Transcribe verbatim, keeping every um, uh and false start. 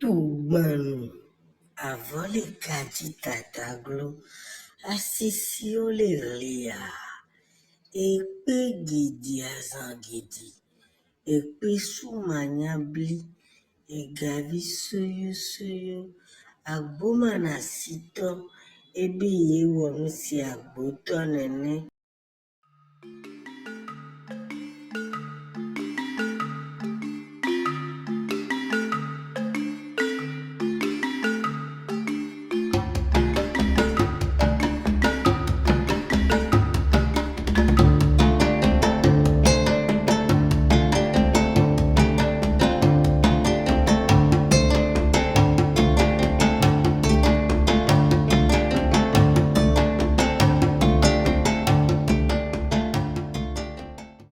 Tugbanu, avɔ́ lě ka jí tatagló, asísí ó lě hli ǎ. È kpé gědě azan gědě, è kpé súmanyáblí, è gaví sóyósóyó, agbómanasítɔ́, é bí yě wɔ nú se agbǒtɔ́ nɛnɛ́.